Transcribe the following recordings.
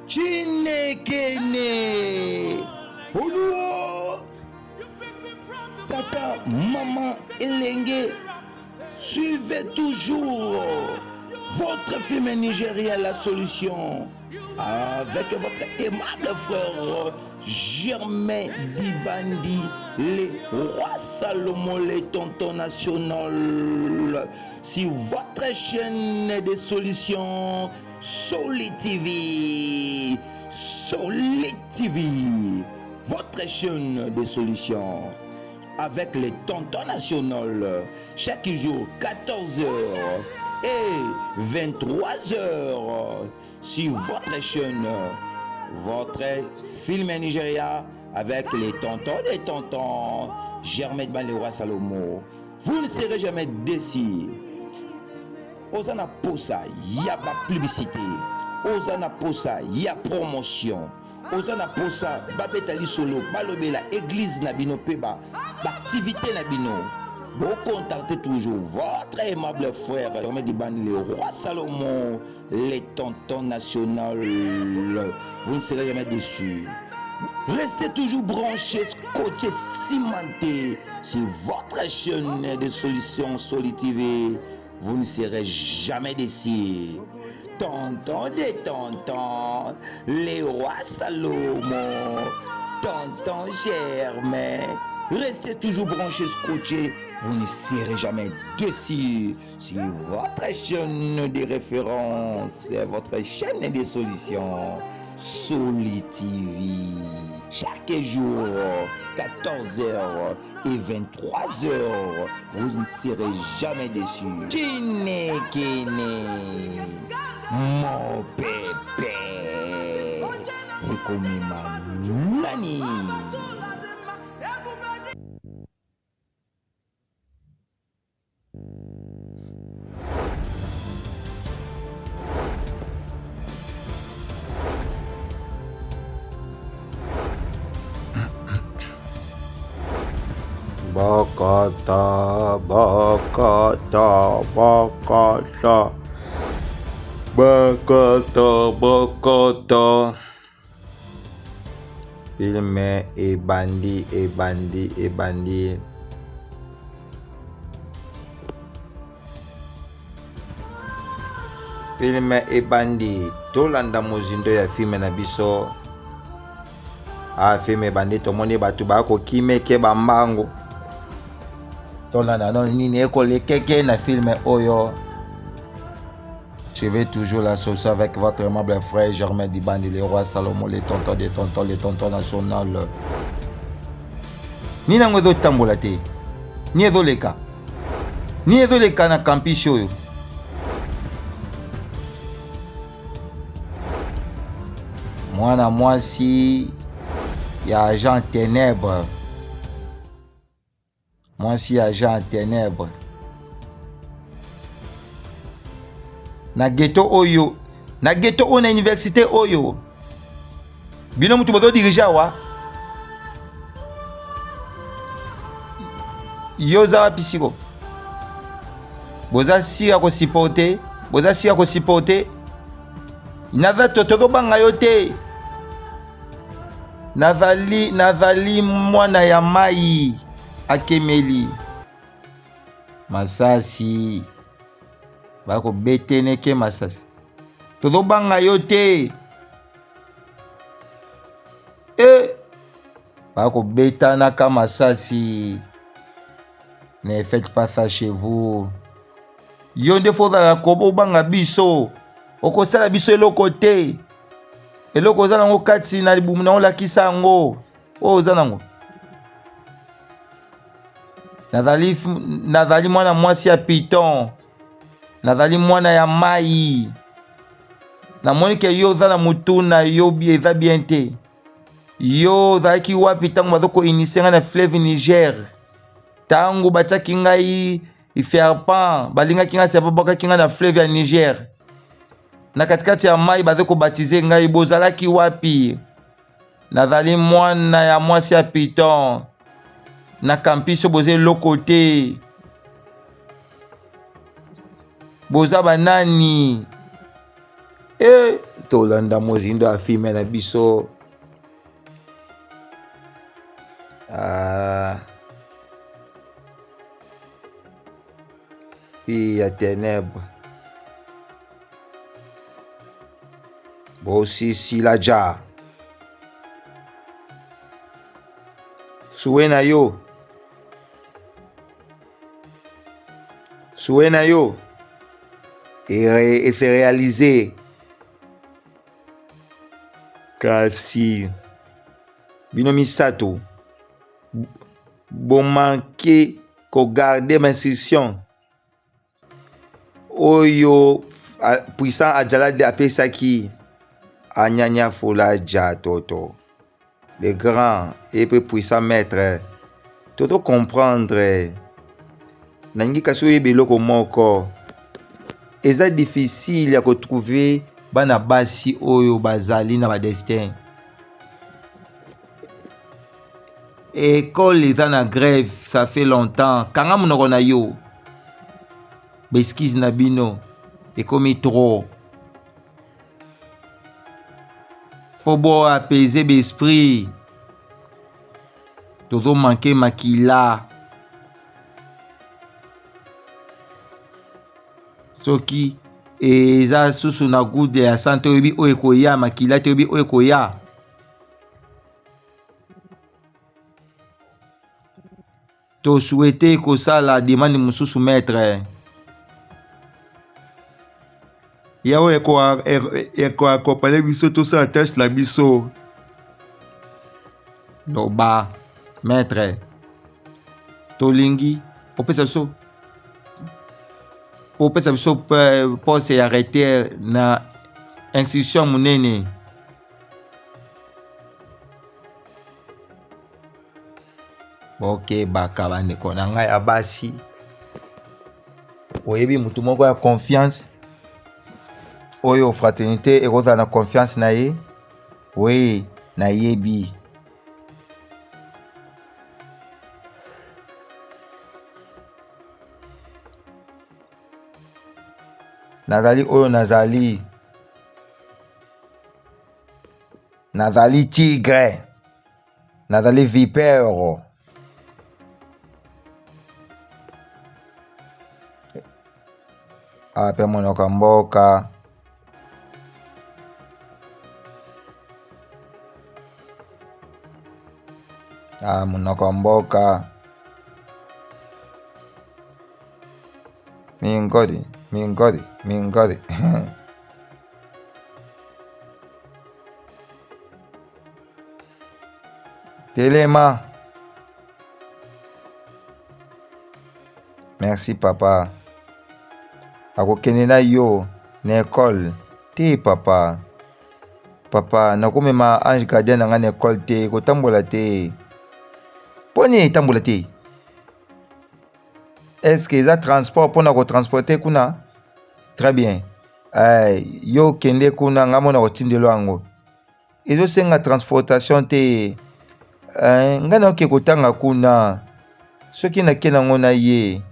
Chinekene Oluo Tata, maman, elenge, suivez toujours votre film nigérien La Solution avec votre aimable frère Germain Dibandi, le roi Salomon, le tonton national. Sur votre chaîne de solutions, Soli TV. Soli TV, votre chaîne de solutions. Avec les tontons national, chaque jour 14h et 23h sur votre chaîne, votre film Nigeria avec les tontons des tontons, Germain le roi Salomon. Vous ne serez jamais déçus. Oza na posa ya ba publicité, oza na posa ya promotion, oza na posa babeta lisolo, balobela église na bino pe ba activité na bino. Vous contactez toujours votre aimable frère Germain Dibani, le roi Salomon, les tontons national. Vous ne serez jamais déçus. Restez toujours branchés, scotchés, cimentés sur votre chaîne de solutions Soli TV. Vous ne serez jamais déçus. Tonton des tontons, les rois Salomon, tonton Germain. Restez toujours branchés, scotchés. Vous ne serez jamais déçus sur votre chaîne de référence, votre chaîne de solutions, Soli TV. Chaque jour, 14h et 23h, vous ne serez jamais déçus. Kine, kine, mon pépé, ekomema nani? Bakata, bakata, bakata, bakata, bakata. Filme ebandi, ebandi, ebandi. Filme ebandi, tolanda mozindo ya filme na biso. Ah, filme ebandi, tomoni bato bakokimeke bambangu. Tolanda no nini ekolekeke na filme oyo. Suivez toujours la sauce avec votre aimable frère Germain Dibandi, le roi Salomon, le tonton des tontons, le tonton national. Nini yango ezotambola te, nini ezoleka, nini ezoleka na campus oyo. Mwana mwasi ya agent ténèbre, mwasi ya agent ténèbre na ghetto oyo, na ghetto oyo, na université oyo, bino mutu bozo dirige awa. Yo oza wapi siko? Boza sika kosupporte, boza sika kosupporte. Naza to tozobanga yo te. Nazali, nazali mwana ya mai akemeli masasi bakobeteneke masasi tozobanga yo te e bakobetanaka masasi. Ne faites pas ça chez vous. Yo nde fo ozala kobo obanga biso, okosala biso eloko te. Eloko oza nango kati na libumu na olakisa yango oyo oza nango. Nazali, nazali mwana mwasi ya piton, nazali mwana ya mai. Namoni ke yo oza na mutu na yo eza bien te. Yo ozalaki wapi ntango bazo koinisie ngai na fleuve Niger? Ntango batiaki ngai serpent, balingaki ngai serpent, bakaki ngai na fleuve ya Niger, na katikati ya mai bazo kobatize ngai, bozalaki wapi? Nazali mwana ya mwasi ya piton, na campus boza eloko te, boza banani? E Tolanda mozindo ya filme na biso. Ah. Fille ya ténèbres. Bosisila ja. Suwe na yo. Souhait na yo e se réaliser. Kasi bino misato bomanke kogarde ma instruction oyo puissant ajalade apesaki anyanya fulaja toto le grand et pe puissant maître toto comprendre nalingi kasi oyeba eloko moko eza difficile ya kotrouve bana basi oyo bazali na badestin ekole eza na grève ça fait longtemps kanga monoko na yo baexcuse na bino ekomi trop Faut bo apaiser ba esprit. Tozo manquer makila. Soki eza susu na goutte ya sang te oyebi oyo ekoya makila te oyebi oyo ekoya. To souhaite kosala demande mosusu maître. Ya oyo eko accompagner biso tosala tâche na biso. Loba maître. Tolingi opesa biso opesa biso poste ya recteur na institution monene. Bokebaka bandeko na ngai ya basi, oyebi motu moko ya confiance oyo fraternité ekozala na confiance na ye? Oui, nayebi. Nazali oyo nazali. Nazali tigre. Nazali vipère. Awa pe monoko ya mboka. Ah, monoko ya mboka. Mingodi, mingodi, mingodi. Telema. Merci papa. Akokende na yo na ekole te papa. Papa, nakomema ange gardien na ngai na ekole te, ekotambola te. Mpo nini etambola te? Est-ce que eza transport mpo na kotransporte kuna? Très bien. Eh, yo kende kuna, ngai mona kotindelo yango. Ezosenga transportation te. Eh, ngai naoke kotanga kuna. Soki nake nango na ye,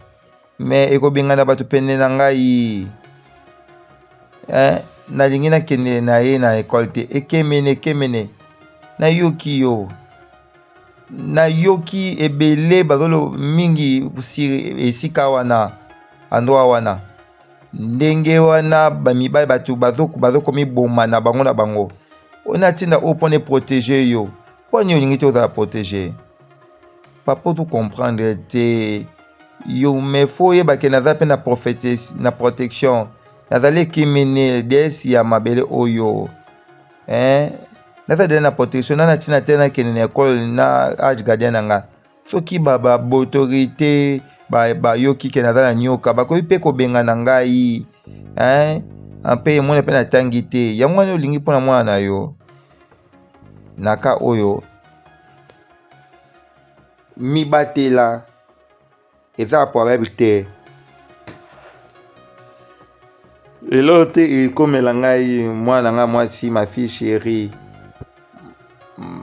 me ekobengana bato pene na ngai. Eh, nalingi nakende na ye na ekole te. Ekemene, ekemene. Nayoki yo. Nayoki ebele bazolo mingi esika wana, endroit wana. Ndenge wana ba mibali bato bazokomiboma na bango na bango. Oyo natinda oyo mpona eprotege yo. Mpo nini olingi te ozala protege? Papa ozo comprendre te. Yo mais faut oyeba ke naza pe na prophétie, na protection. Nazali ekimini déesse ya mabele oyo. Hein? Naza deja na protection, na natina te nakende na école na age gardien na nga. Soki ba ba autorité ba bayoki ke naza na nyoka, bakoki pe kobengana ngai. Hein? Mpe emona pe natangi te. Yango wana olingi mpona mwana na yo. Na ka oyo mibatela eza problème te. Eloko te ekomela ngai mwana ngai mwasi ma fille chérie.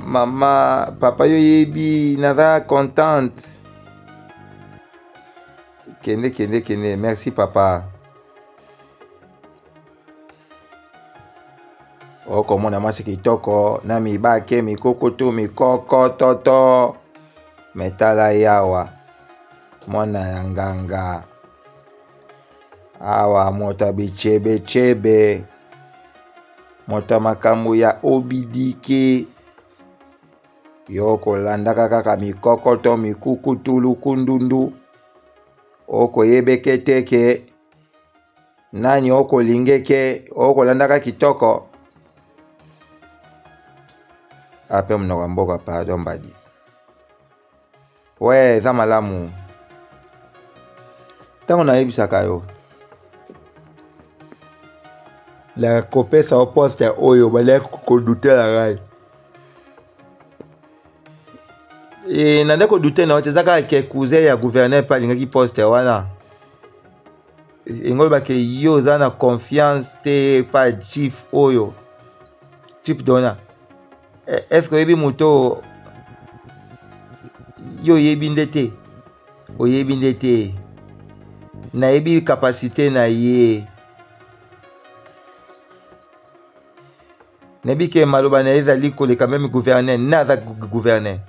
Mama papa yo yebi naza contente. Kende kende kende merci papa. Okomona mwasi kitoko na mibake mikukutu mikokototo me tala yawa mwana ya nganga awa moto ya bichebechebe moto ya makambo ya obidike yo kolandaka kaka mikokoto mikukutu lukundundu okoyebeke te ke nani okolingeke okolandaka kitoko ape monoko ya mboka pardon mbadi we eza malamu ntango nayebisaka yo nakopesa yo poste oyo balaki kodutela ngai e, nande kodute na yo te eza kaka ke cousin ya gouverneur mpe alingaki poste wana engo oloba ke yo oza na confiance te epa chief oyo chief dona e, est ce que oyebi moto oyo yo oyebi nde te oyebi nde te nayebi kapasite na ye nayebi ke maloba na ye ezali koleka meme gouverneur na aza gouverneur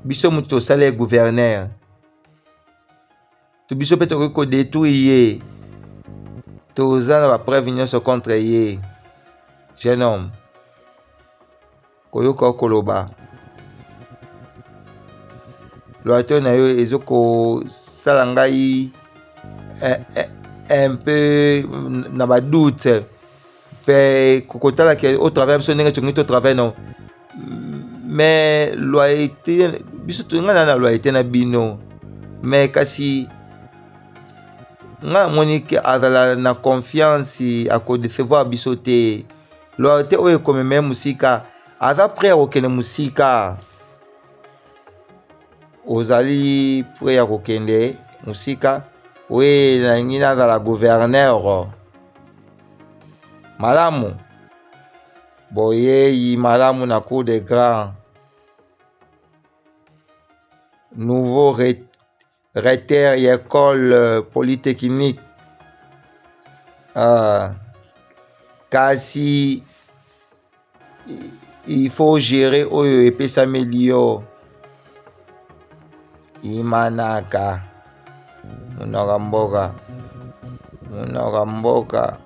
biso moto tosala ye gouverneur to biso mpe tokoki kodetruire ye toza na bapreuve nyonso contre ye jeune homme koyoka okoloba loyato na yo ezokosala ngai eh, eh, un peu na badoute mpe kotala ke au travers biso ndenge tolingi to travers no mais loyauté biso ngai na na loyauté na bino mais kasi ngai namoni ke azala na confiance akodecevoir biso te loyauté oyo ekomema ye mosika aza prêt ya kokende mosika ozali prêt ya kokende mosika oye nalingi nazala gouverneur malamu boyeyi malamu na cour de grand nouveau recteur ya école euh, polytechnique uh, kasi il faut gérer oyo epesameli yo imanaka monoko mboka monoko mboka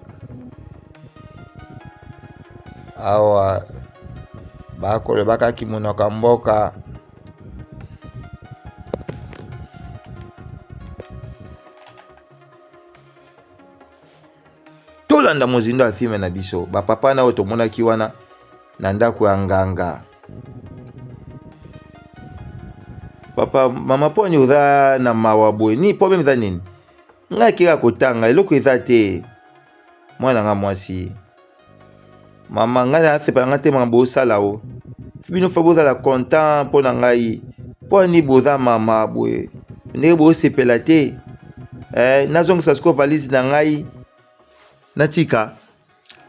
awa bakolobaka kimonoko ya mboka tolanda mozindo ya filme na biso bapapa na oyo tomonaki wana na ndako ya nganga papa mama poni oza na mawa boye nini problème eza nini ngai akeka kotanga eloko eza te mwana nga mwasi mama ngai nasepela ngai te makambo bosala o bino fa bozala content mpo na ngai mpo ani boza mama boye ndenge bosepela te eh, nazongisa sikoyo valise na ngai natika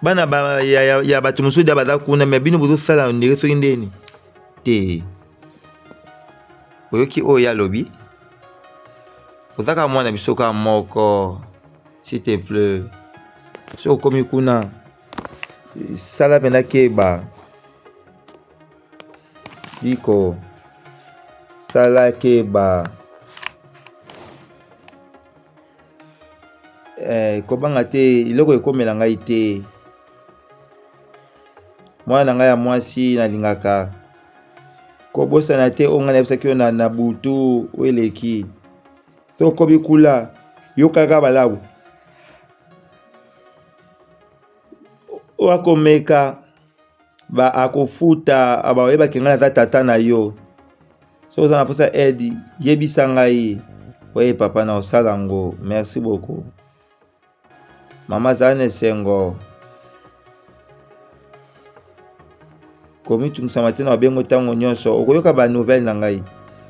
bana ba, ya, ya, ya bato mosusu da baza kuna me bino bozosala ndenge soki ndeni te oyoki oyo ye alobi oza kaka mwana biso kaka moko s'il te plaît soki okomi kuna sala mpenza keba biko sala keba eh, kobanga te eloko ekomela ngai te mwana na ngai ya mwasi nalingaka kobosana te oyo ngai nayebisaki yo na, na butu oyo eleki tokomi kula yokaka balabu oyo akomeka ba akofuta baoyebaki ngai naza tata na yo soki oza na mposa aide yebisa ngai oye papa na osala yango merci beaucoup mama azala na esengo komitungisama te na babengo ntango nyonso okoyoka banouvelle na ngai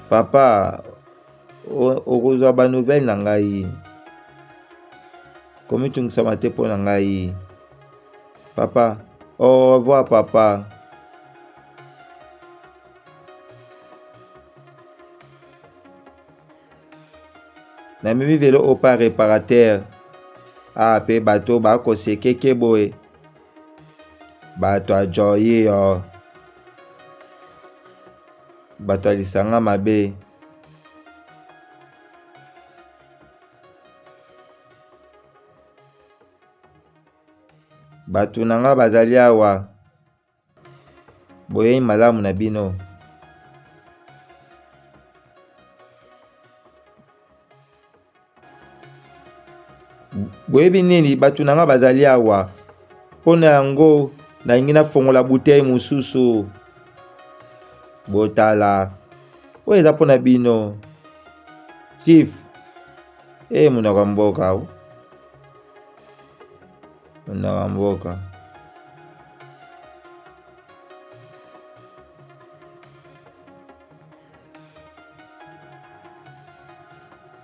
papa okozwa banouvelle na ngai komitungisama te mpo na ngai papa au revoir papa namemi velo oyo pa reparateur ah pe bato bakosekeke boye Bato ya joyeux, bato ya lisanga mabe. Bato na nga bazali awa, boyei malamu na bino. Boyebi nini, bato na nga bazali awa mpo na yango nalingi nafongola bouteille mosusu. Botala, oyo eza mpo na bino. Chief, e monoko ya mboka, monoko ya mboka.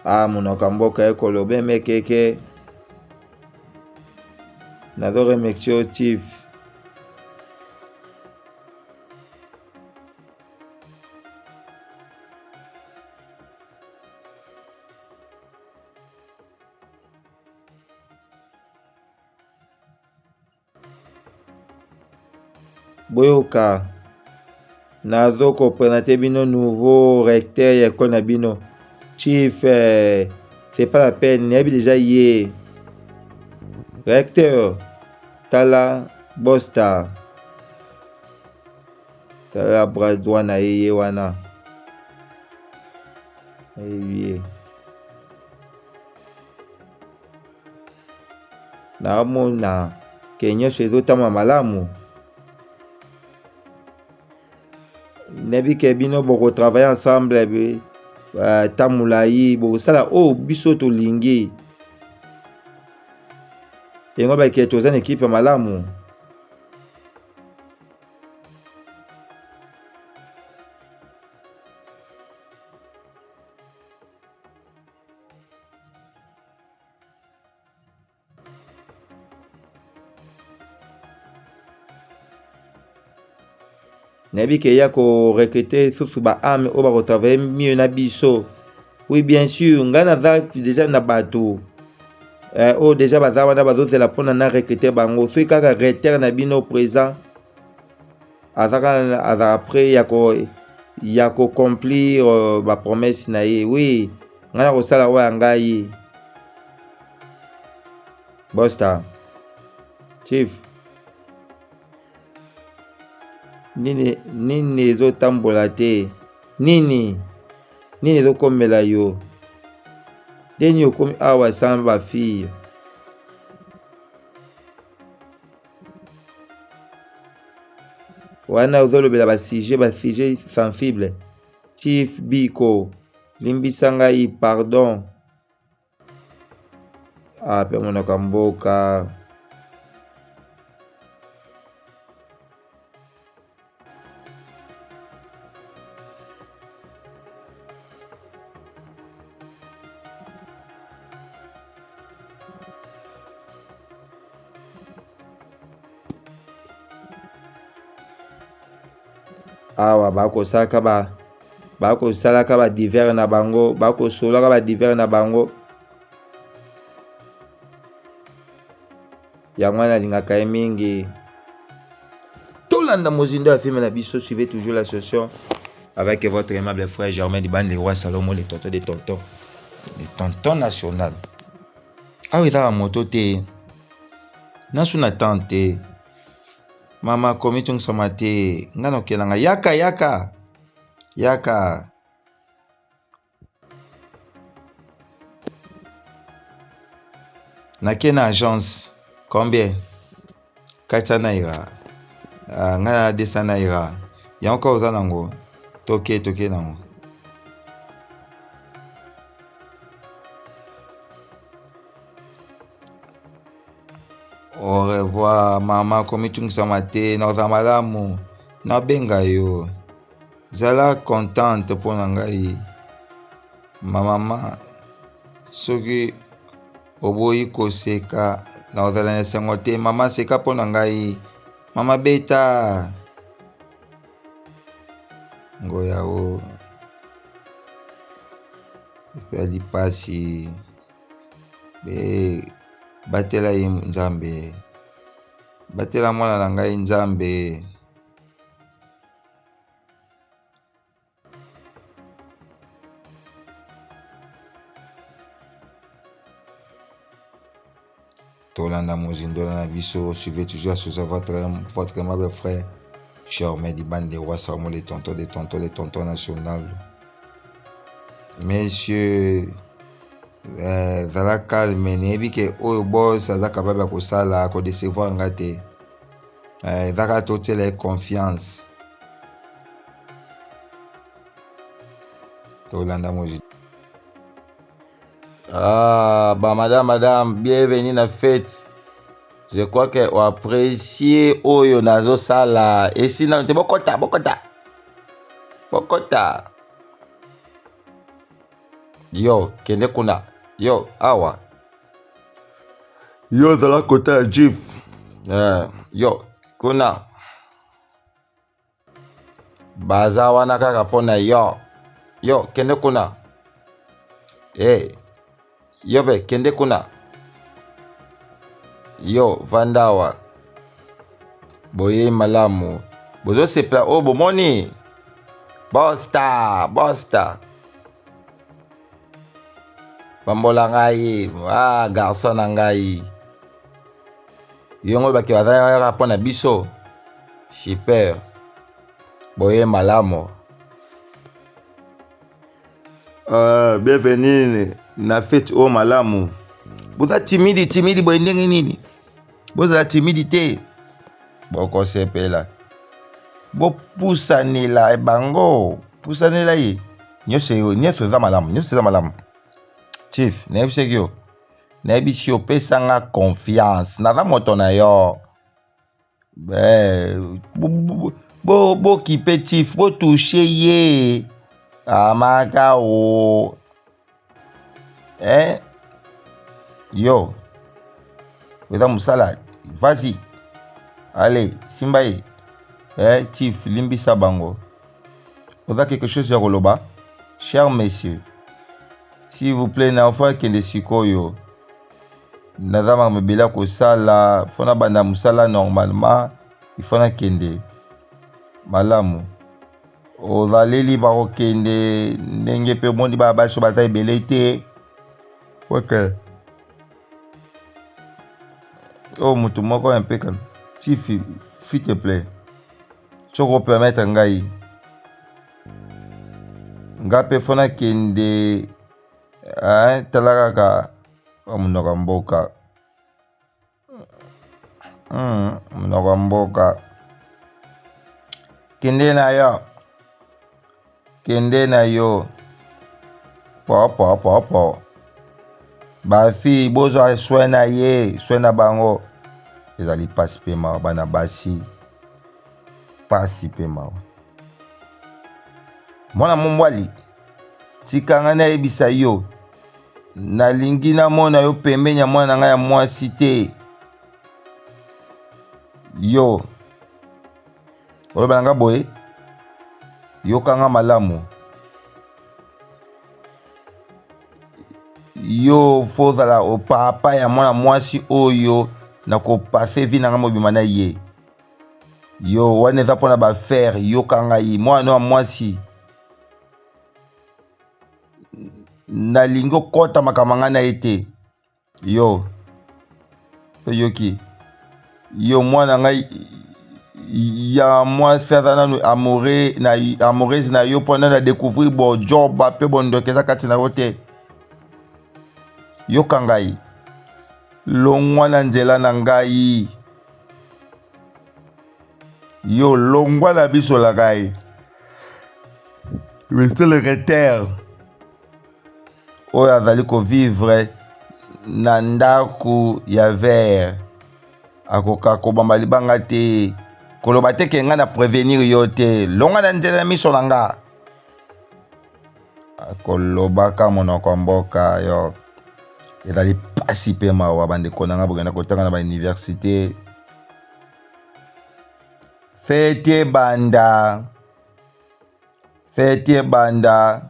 Ah, monoko ya mboka ekoloba emekeke. Nazo remercier yo chief. Boyoka, nazo ko presenter bino nouveau recteur ya école na bino. Chief, eh, c'est pas la peine, nayebi déjà ye. Recteur, tala Bosta. Tala bras droit na ye ye wana. Nayebi ye. Naomona ke nyonso ezotambola malamu. Nayebi ke bino bokotravaille ensemble ta molai, bokosala oyo biso tolingi. Yango bake toza na ekipe ya malamu. Nayebi ke ya ko recruter susu ba ame oyo bakotravaille mieux na biso. Oui, bien sûr, ngai naza déjà na bato oyo déjà baza wana bazozela mpona na recruter bango. Soki kaka recteur na bino présent azalaka prêt ya ko complir ba promesse na ye. Oui, ngai nakosala oyo ya ngai. Bosta chief, nini nini ezotambola te? Nini nini ezokomela yo? Ndeni okomi awa sans ba fille? Wana ozolobela ba sujet, ba sujet sensible. Chief Biko, limbisa ngai, pardon. Ah, pe monoko ya mboka. Awa bakosalaka ba bakosalaka ba divers na bango, bakosolaka ba divers na bango. Yango wana alingaka ye mingi. Tolanda mozindo ya film na biso, suivez toujours la solution avec votre aimable frère Germain Diban, le roi Salomon, le tonton des tontons, le tonton national. Awa eza ba moto te, nasu na temps te. Mama komitungisama te, nga nakelanga. Yaka yaka yaka. Nake na agence combien? 400 naira. Ah, nga na 200 naira. Yango kaka oza nango. Toke toke nango. Au revoir mama, komitungisama te, nakozala malamu, nabenga yo. Zala contente mpo na ngai ma mama. Soki oboyi koseka, nakozala na esengo te. Mama, seka mpo na ngai. Mama, beta ngoya o ezali pasi. Be batela ye Nzambe. Batela mwana na ngai Nzambe. Tolanda mozindo na biso, suivez toujours sur votre aimable frère Charmaine Diban des rois Salomon, les tontons des tontons, les tontons national. Messieurs, zala calme, nayebi ke oyo boss aza capable ya kosala, ko décevoir nga te. Eza kaka totiela ye confiance. Tolanda mozindo. Ah, bah madame, madame, bienvenue na fête. Je crois que o apprécier oyo nazo sala. Et sinon, te bokota, bokota. Bokota. Yo, kende kuna. Yo, awa. Yo, zala kota ya Jeep. Yo, kuna. Baza wana kaka mpo na yo. Yo, kende kuna. Hey, yo be, kende kuna. Yo, vanda awa. Boye malamu. Bozosepela oyo bomoni. Bosta, bosta. Pambola ngai, ah, garçon na ngai. Yongo baki bazalaka mpo na biso. Super. Boye malamu. Bienvenue na fête oyo malamu. Boza timide, timide boye ndenge nini? Bozala timide te. Bokosepela. Bopusanela bango. Pusanela ye. Nyonso nyonso eza malamu, nyonso eza malamu. Chief, nayebisaki yo. Nayebisi yo, pesa nga confiance. Naza moto na yo. Bokipe chief, botouche ye. Amaka o. Yo. Eza mosala. Vas-y. Allez, simba ye. Chief, limbisa bango. Oza quelque chose ya koloba? Cher monsieur, s'il vous plaît, na ofa kende sikoyo. Naza makambo ebele ya kosala, faut nabanda mosala normalement, il faut nakende. Malamu. Ozaleli bakokende ndenge pe omoni bana basi baza ebele te. Ok. Oh, moto moko un peu calme. Chief, s'il te plaît. Soki opermettre ngai. Nga pe faut nakende, hein, tala kaka monoko ya mboka. Monoko ya mboka. Kende na yo. Kende na yo. Po, po, po, po. Ba fille, bozwa soin na ye, soin na bango. Ezali pasi pe mawa bana basi. Pasi pe mawa. Mwana mobali, tika ngai nayebisa yo. Nalingi namona yo pembeni ya mwana na ngai ya mwasi te. Yo. Oloba na ngai boye, yoka nga malamu. Yo faut ozala papa ya mwana mwasi oyo na kopase vie na ngai mobimba na ye. Yo wana eza mpona ba faire, yoka ngai mwana ya mwasi. Nalingi okota makambo ngai na ye te. Yo oyoki, yo mwana ngai ya mwasi aza nanu amoureux na amoureuse na yo mpo nanu adecouvrir bojoba mpe bondoki eza kati na yo te. Yoka ngai, longwa na nzela na ngai. Yo longwa na biso la ngai. Monsieur le recteur oyo azali kovivre na ndako ya verre akoka kobamba libanga te, koloba te ke ngai na prévenir yo te, longwa na nzela ya miso na nga. Akolobaka monoko ya mboka yo. Ezali pasi pe mawa bandeko na nga bokenda kotanga na ba université. Fete banda, fete banda.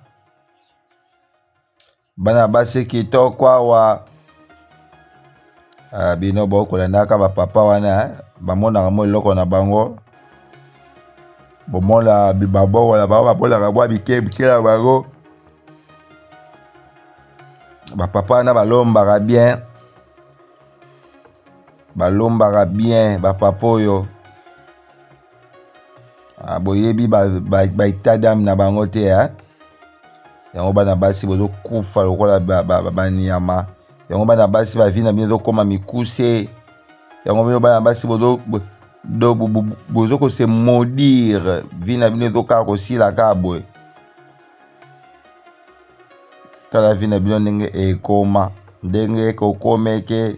Bana basi kitoko awa. Bino bokolandaka ba papa wana, eh? Bamonaka mwa eloko na bango. Bomona babongo na bango bamonaka mwa mike mike na bango. Bapapa wana balombaka bien. Balombaka bien bapapa oyo. Ah, boyebi ba, ba, ba état d'âme na bango te hein? Yango bana basi bozokufa lokola banyama ba, ba, yango bana basi bavi na bino ezokoma mikuse. Yango bino bana basi bozo bozo kose maudire, vi na bino ezokaka kosila kaka boye. Tala vi na bino ndenge ekoma, ndenge ekokomeke,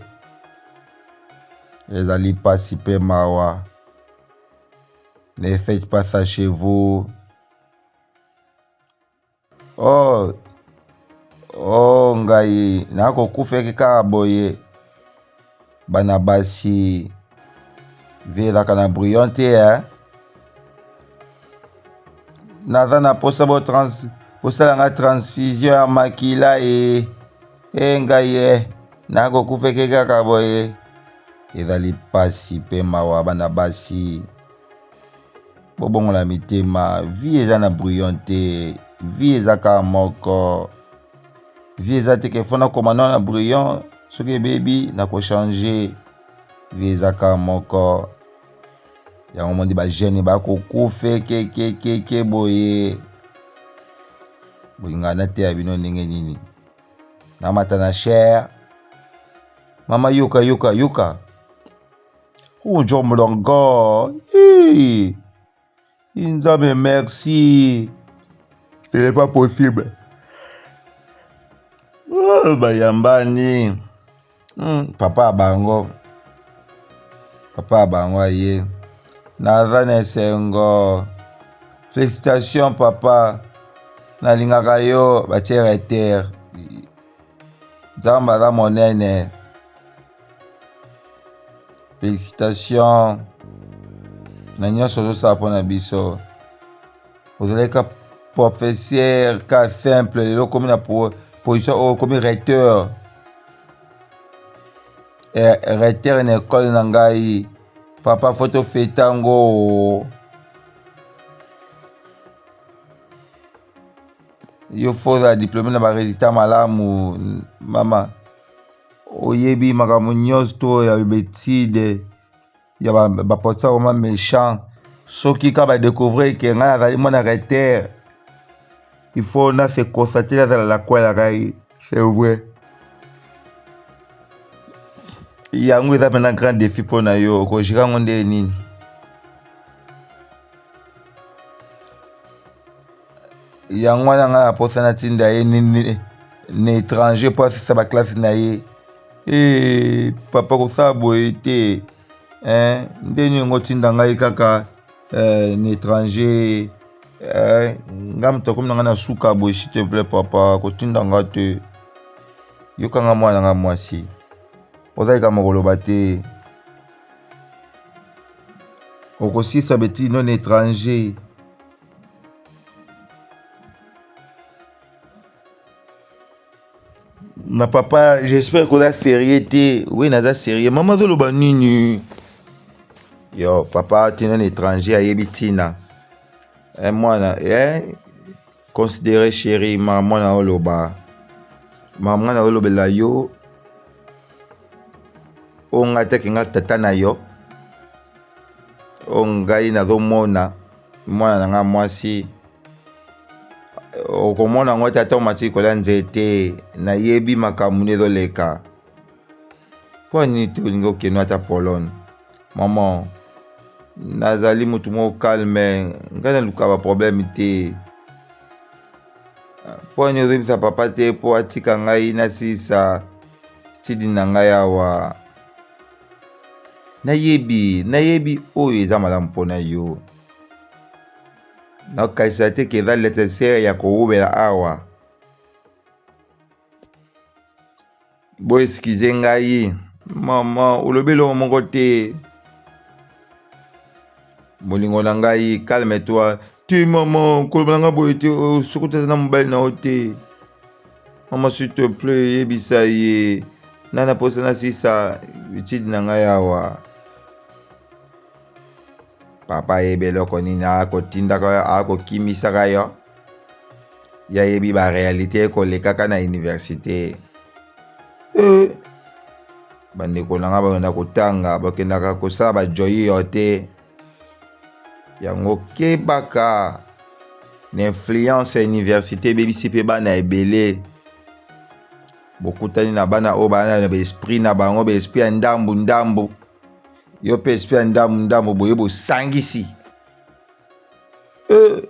ezali pasi pe mawa. Ne faites pas ça chez vous. Oh, oh ngai nakokufeki kaka boye. Bana basi vie ezalaka na brouillon te eh? Naza na posa bo trans bosala nga transfusion ya makila e e ngai e nakokufeki kaka boye. Ezali pasi pe mawa bana basi. Bobongola mitema, vie eza na brouillon te, vie eza kaka moko. Vie eza te ke fo nakoma nao na brouillon, soki ebebi nako changer. Vie eza kaka moko. Yango mondi ba jeune bakokufe kekekeke boye. Bolingaka nateya bino ndenge nini? Namata na chair. Mama yoka yoka yoka. Oh Nzambe nanga. Nzambe merci. Ce n'est pas possible. Oh, bayambani. Papa bango. Papa bango aye. Naza na esengo. Félicitations papa. Nalingaka yo batie recteur. Nzambe aza monene. Félicitations na nyonso ozosala mpona biso. Ozalaki ka professeur ka simple, lelo okomi na position oyo, okomi recteur. Recteur na école na ngai. Papa, faut tofeta yango. Yo faut ozala diplômé na ba résultat malamu, mama. Oyebi makambo nyonso to ya betide ya ba posta vraiment méchant. Soki ka ba découvrir ke ngai nazali mwana recteur, il faut na se constater nazala la kwela ngai. C'est vrai. Yango eza mpena grand défi mpo na yo, okojira yango nde nini? Yango wana ngai naposa natinda ye na étranger mpo asisa baklasse na ye. E, papa kosala boye te. Eh, nde nini yango otinda ngai kaka na étranger? Ngai moto akomi na ngai na suka boye, s'il te plaît papa, kotinda nga te. Yokanga mwana nga mwasi, oza likambo koloba te. Okosisa beti non étranger. Na papa, j'espère que oza sérieux te. Oui, naza sérieux. Mama azoloba nini? Yo, papa tina na étranger ayebi tina. Eh, mwana, eh, considéré chéri, ma mwana oloba. Ma mwana olobela yo. O ngai te kinga tata na yo. O ngai nazomona mwana na nga mwasi. Okomona yango tata omati kolia nzete, nayebi makambo nde ezoleka. Mpo nini te olingi okende ata Pologne? Maman, nazali motu moko calme, ngai naluka ba problème te. Mpo nini ozoyebisa papa te mpo atika ngai nasilisa tidi na ngai awa? Nayebi, nayebi oyo eza malamu mpo na yo. Nakanisa te ke eza nécessaire ya kowumela awa. Bo excuse ngai mama, olobi eloko moko te. Bolingo na ngai, calme toi. Te mama, koloba na ngai boye te, soki otata na mobali na yo te. Mama, s'il te plaît, yebisa ye. Nana posa nasisa étude na ngai awa. Papa ayebi eloko nini akotindaka yo, akokimisaka yo. Ye ayebi ba realite ekolekaka na universite. Eh, bandeko na nga bakenda kotanga, bakendaka kosala ba joyiyo te. Yango kebaka na influence ya universite ebebisi mpe bana ebele. Bokutani na bana oyo bana na baesprit na bango, baesprit ya ndambu ndambu. Yo mpe esprit ya ndambu ndambu boye bosangisi. Eh,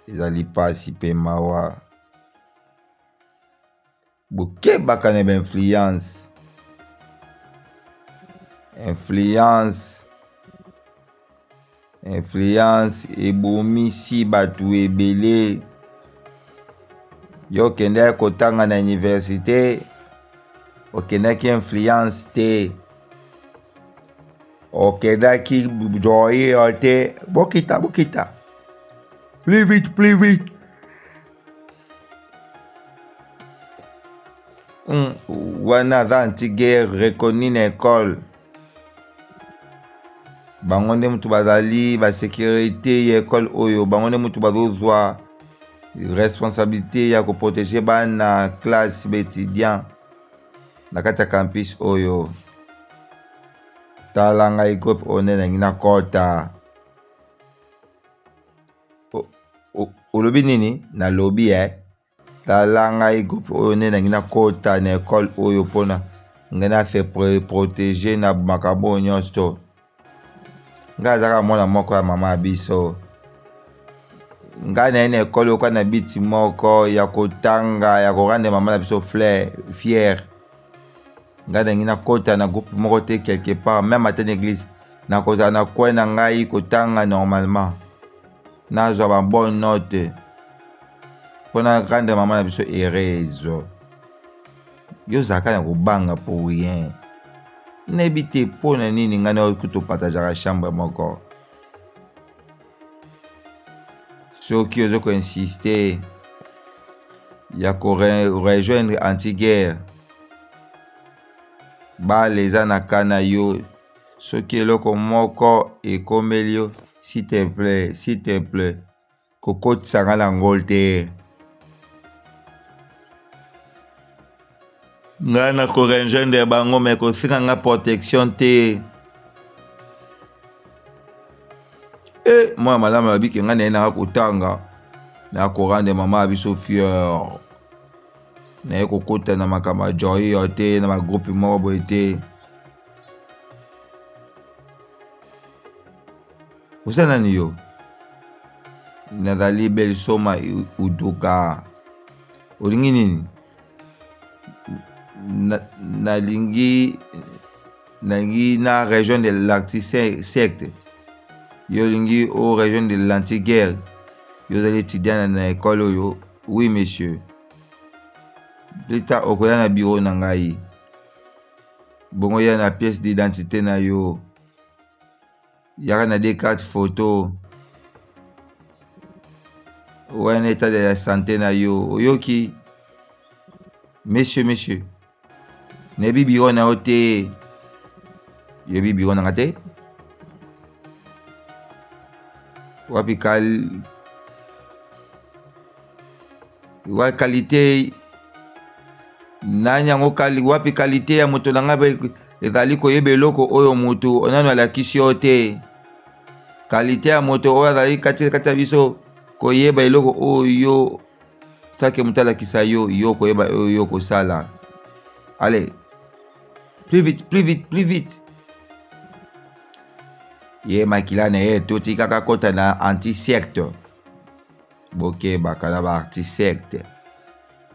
ezali pasi mpe mawa. Bokebaka na bainfluence. Influence, influence ebomisi bato ebele. Yo okendaki kotanga na universite, okendaki influence te, okendaki joye te. Bokita, bokita plus vite, plus vite. Wana aza anti-guerre reconnu na école. Bango nde mutu bazali ba sécurité ya école oyo, bango nde mutu bazozwa responsabilité ya koprotéger bana classe ba étudiant na kati ya campus oyo. Tala ngai groupe oyo nde nalingi nakota. Olobi nini? Nalobi eh. Tala ngai groupe oyo nde nalingi nakota na école oyo mpona ngai na se protéger na makambo oyo nyonso to. Ngai azalaka mwana moko ya mama ya biso. Ngai naye na école oyo kaka na biti moko ya kotanga ya korendre mama na biso fier. Ngai nalingi nakota na groupe moko te quelque part, même ata na église nakozala na coin na ngai kotanga normalement, nazwa ba bonne note mpona rendre mama na biso heureuse. Yo ozalaka na kobanga pour rien. Nayebi te mpona nini ngai na yo kutu topartageaka chambre moko. Soki ozo koinsiste ya ko rejoindre anti-guerre, bale eza na ka na yo. Soki eloko moko ekomeli yo, s'il te plaît, s'il te plaît, kokotisa nga na ngol te. Nga na ko rejoindre bango mais kosenga nga protection te. Eh, mwana malamu alobi ke nga naye nanga kotanga, na korendre mama ya biso fier. Naye kokota na makambo ya joyo te, na ba groupe moko boye te. Oza nani yo? Nazali Belsoma Uduka. Olingi nini? Nalingi nalingi na rejoindre l'artiste secte. Yo olingi o rejoindre l'anti-guerre. Yo ozali étudiant na école oyo. Oui monsieur. Plus tard okoya na bureau na ngai. Bongo ya na pièce d'identité na yo. Yaka na deux cartes photo. Wana état de la santé na yo. Oyoki? Monsieur, monsieur. Nayebi bureau na yo te. Yobi bureau na nga te. Wapi kal wa qualité nani yango kali wapi qualité ya moto na ngai ezali koyeba eloko oyo moto nano alakisi yo te. Qualité ya moto oyo azali kati kati ya biso koyeba eloko oyo sake moto alakisa yo, yo koyeba oyo yo kosala. Allez, plus vite, plus vite, plus vite. Ye makila na ye totikaka kota na anti-secte. Bokebaka na ba anti-secte.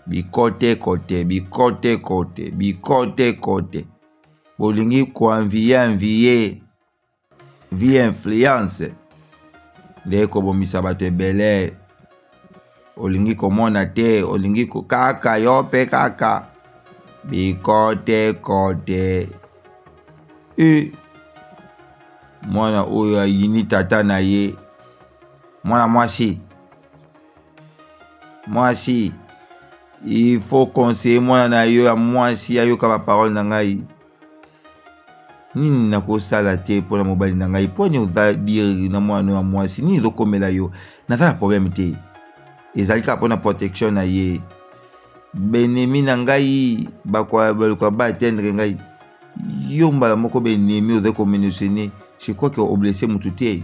Bikote kote, bikote kote, bikote kote. Bolingi koenvier, envier vie influence nde kobomisa bato ebele. Olingi komona te, olingi kaka yo pe kaka bikote kote. E mwana oyo ayini tata na ye, mwana mwasi, mwasi, il faut conseiller mwana na yo ya mwasi ayoka ba parole na ngai. Nini nakosala te mpo na mobali na ngai? Mpo nini oza dire na mwana ya mwasi? Nini ezokomela yo? Naza na problème te, ezali kaka mpo na protection na ye. Benemi na ngai baluka ba atteindre ngai, yo mbala moko benemi ozali komenacene. Je crois que oblesse motu te.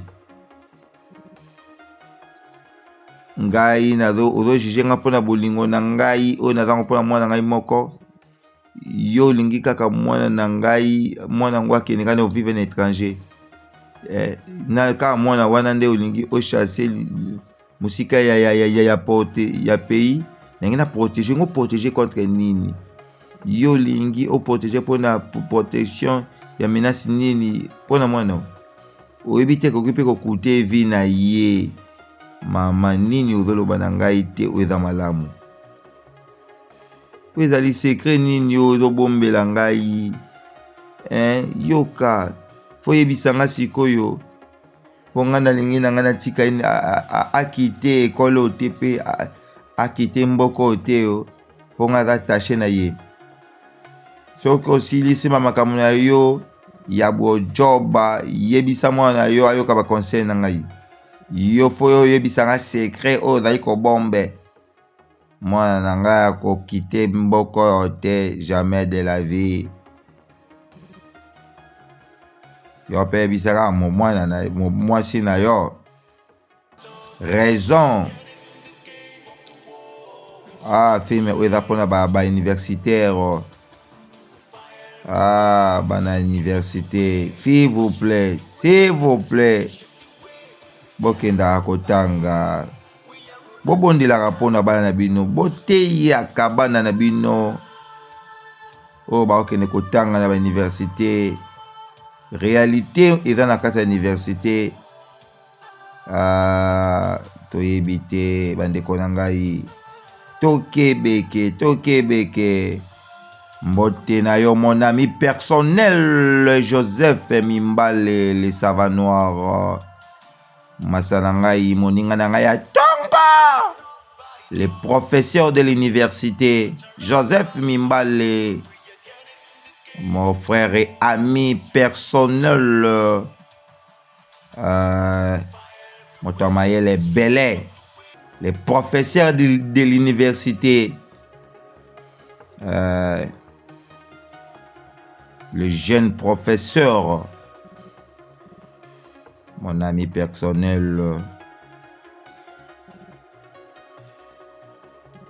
Ngai nazo ozo juge nga mpo na bolingo na ngai oyo nazango mpo na mwana ngai moko. Yo olingi kaka mwana na ngai, mwana yango akende kaka na vivre na étranger. Eh, na kaka mwana wana nde olingi ochasse mosika ya, ya, ya, ya, ya porte ya pays nange na protéger ngo. Protéger contre nini? Yo olingi oprotéger mpo na protection ya menace nini mpo na mwana? Oyebi te ekoki mpe kokute vie na ye. Mama, nini ozoloba na ngai te oyo eza malamu? Oyo ezali secret nini oyo ozobombela ngai? Eh, yoka, fo yebisa nga sikoyo, mpo ngai nalingi na ngai natika ye akite ekole oyo te mpe akite mboka oyo te, mpo ngai aza attaché na ye. Soki osilisi ma makambo na yo ya bojoba, yebisa mwana na yo ayoka ba conseil na ngai. Yo fo yo oyebisa nga secret oyo ozali kobombe. Mwana na ngai akokite mboka oyo te, jamais de la vie. Yo mpe yebisaka mwana na mwasi na yo raison. Ah, film oyo eza mpona ba, ba universitaire. Ah, bana université, s'il vous plaît, s'il vous plaît, bokendaka kotanga, bobondelaka mpona bana na bino, boteyaka bana na bino oyo bakokende kotanga na ba université. Réalité eza na kati ya université. Ah, toyebi te bandeko na ngai, tokebeke, tokebeke. Mbote na yo mon ami personnel Joseph Mimbale le savant noir, masa na ngai, moninga na ngai ya tongo, le professeur de l'université Joseph Mimbale, mon frère et ami personnel, moto ya mayele ebele, le professeur de l'université, le jeune professeur, mon ami personnel.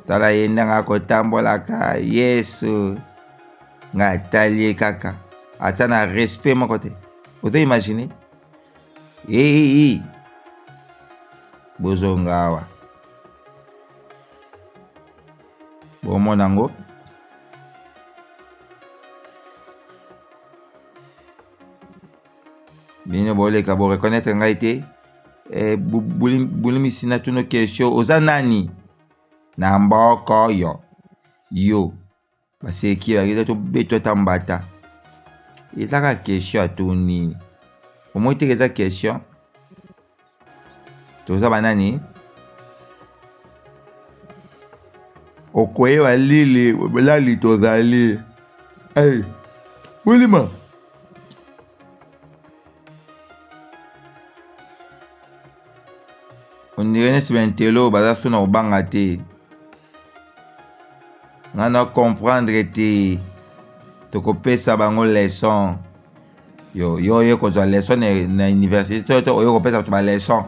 Tala ye ndenge akotambolaka, Yesu ngai atali ye kaka ata na respect moko te. Ozo imagine? Hey, bozonga awa, bomona yango. Bino boleka bo reconnaître ngai te. Eh, bulimisi na tuno question, oza nani na mboka oyo? Yo baseki bakeza tobetwa ata mbata. Eza kaka question atuni, omoi teke eza question. Toza banani? Okoyeba lili lali tozali. Hey, bolima. Ondire neti bentelo baza so na kobanga te. Nga na comprendre te, tokopesa bango leçon. Yo yo oye kozwa leçon na université to to oye kopesa bato ba leçon.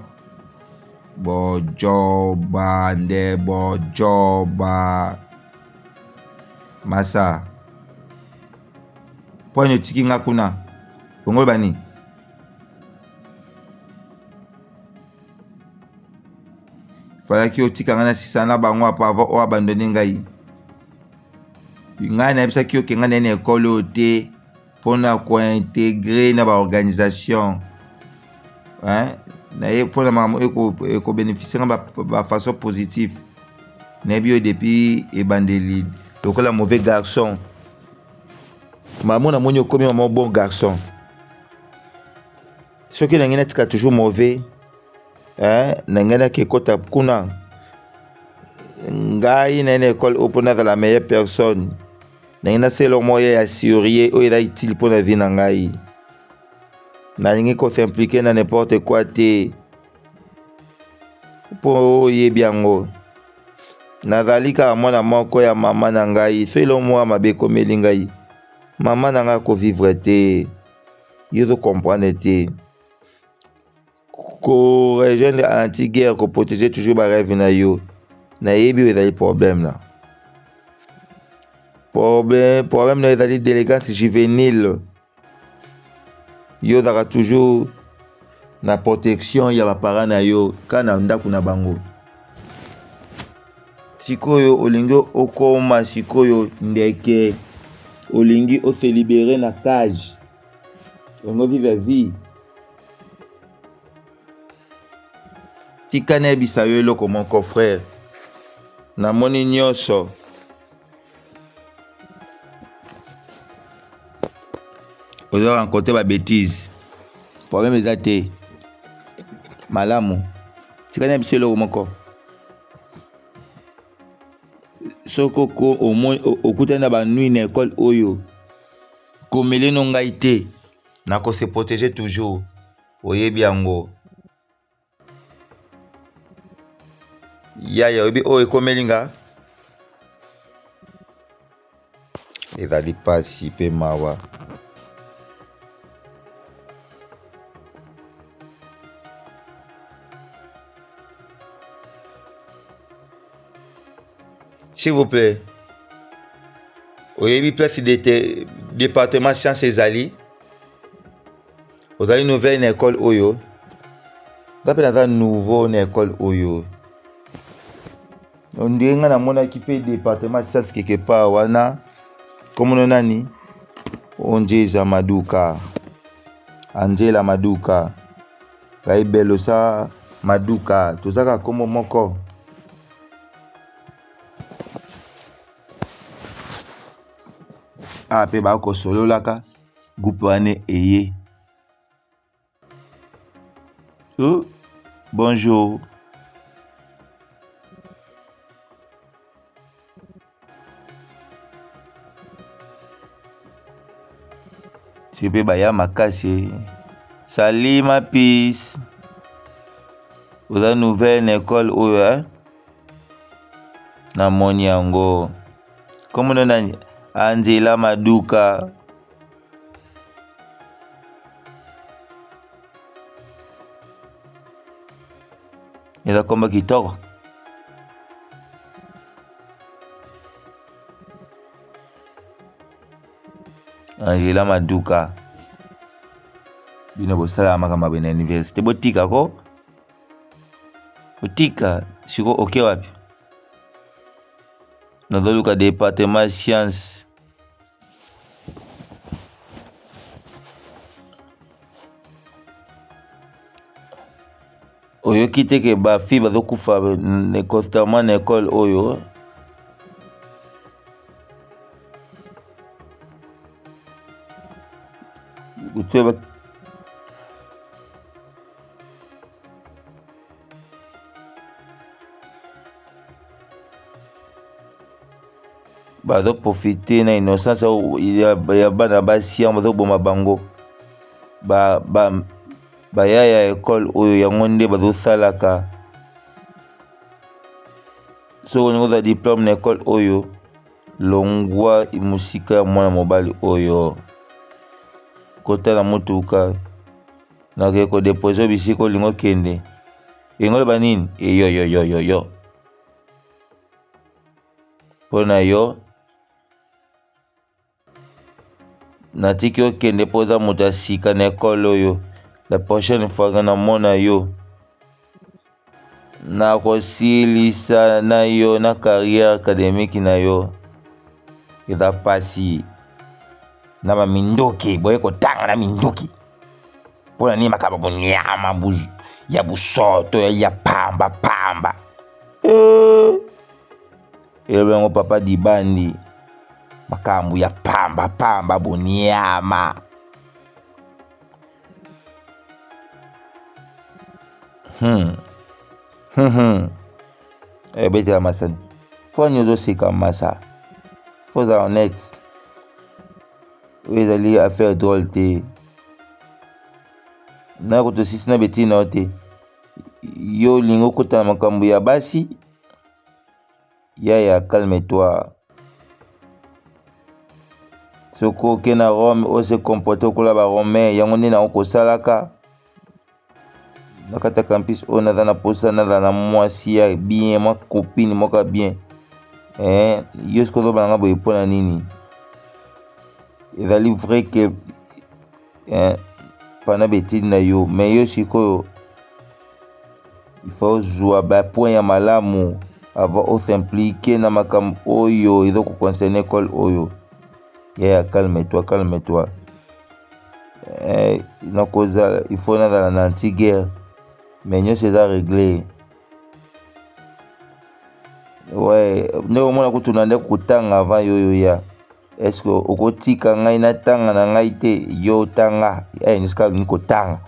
Bojoba nde bojoba. Masa, mpo nini otiki nga kuna? Bongo bani? Falaki otika nga na sisa na bango apa avant o abandonne ngai. Ngai nayebisaki yo ke ngai naye na ekole oyo te mpona kointegre na baorganisation, hein? Naye mpona makambo ekobénéficie nga bafaçon positive. Nayebi yo depuis ebandeli lokola mauvais garçon. Mamo namoni okomi mama bon garçon. Soki nangi natika toujours mauvais, hein? Nangi naki ekota kuna. Ngai naye na ekole oyo mpo nazala meilleure personne. Nangi nasala eloko moko ya sérieux oyo eza utile mpo na vie na ngai. Nalingi ko s'impliquer na n'importe quoi te mpo oyebi yango. Nazali kaka mwana moko ya mama na ngai, soki eloko moko ya mabe ekomeli ngai, mama na ngai akovivre te. Yo ozo comprendre te. Ko rejoindre anti-guerre, ko protéger toujours ba rêve na yo. Nayebi oyo ezali problème na. Problème, problème na ezali délinquance juvénile. Yo ozalaka toujours na protection ya ba parents na yo kaka na ndako na bango. Sikoyo olingi okoma sikoyo ndeke, olingi o se libérer na cage, olingi ovivre vie. Tika nayebisa yo eloko moko frère, namoni nyonso. Ozo rencontrer ba bêtises. Problème eza te. Malamu. Tika na biso eloko moko. Soki okutani na ba nuit na école oyo, komele no ngai te. Nako se protéger toujours. Oyebi yango. Yaya oyebi oyo ekomeli nga ezali pasi pe mawa. S'il vous plaît, oyebi place de département science ezali? Ozali nouvelle na école oyo? Nga mpe naza nouveau na école oyo. Ondire nga namonaki mpe département science quelque part wana. Komona nani? Onjeza Maduka. Angela Maduka. Ngai Belosa Maduka. Tozaka kombo moko. Ah, mpe bakosololaka. Groupe wana eye. Oh, bonjour. Soki mpe baya makasi. Salut ma peace. Oza nouvelle na école oyo hein? Namoni yango. Kombo na nani? Angela Maduka. Eza kombo kitoko. Angela Maduka. Bino bosalaka makambo ya na université botika ko botika siko oke wapi? Nazoluka departement science. Oyoki te ke ba fille bazokufa constamment na école oyo? Bazo profiter na innocence ya bana basi yango bazoboma bango. Baya ya école oyo yango nde bazosalaka. Soki olingi ozwa diplôme na école oyo, longwa mosika ya mwana mobali oyo. Kota na motuka, nakei kodepose bisika olingi okende. Elingi oloba nini? Eyoyoyoyoyo. Mpo na yo natiki okende mpo oza moto ya sika na ekole oyo. La prochaine fois nga namona yo, nakosilisa na yo na carrière académique na yo. Eza pasi na ba mindoki, boye kotanga na mindoki mpo na nini? Makambo bonyama ya busoto ya pamba pamba. Elobi yango papa Dibandi, makambo ya pamba pamba bonyama. Ebetela masani. Fo nini ozoseka masa? Fo ozala honnête. Oyo ezali affaire drôle te. Na kutu osisi na betili na yo te. Yo olingi okota na makambo ya basi? Yaya calme toi. Soki oke na Rome ose comporte lokola ba romain, yango nde nango kosalaka na kati ya campus oyo. Naza na posa nazala na mwasi ya bien, mwa copine moko ya bien. Eh, yo soki ozobala nga boye mpo na nini? Ezali vrai que eh, pendant betide na yo, mais yo sikoyo il faut ozwa ba point ya malamu avant os'impliquer na makambo oyo eza koconcerne école oyo. Yaya calme toi, calme toi. Eh, nakozala il faut nazala na anti guerre, mais nyonso eza réglé. Ouais, nde omona kutu na nde kotanga avant yo yo ya. Est-ce que okotika ngai natanga na ngai te? Yo otanga, eh, nyonso kaka olingi kotanga,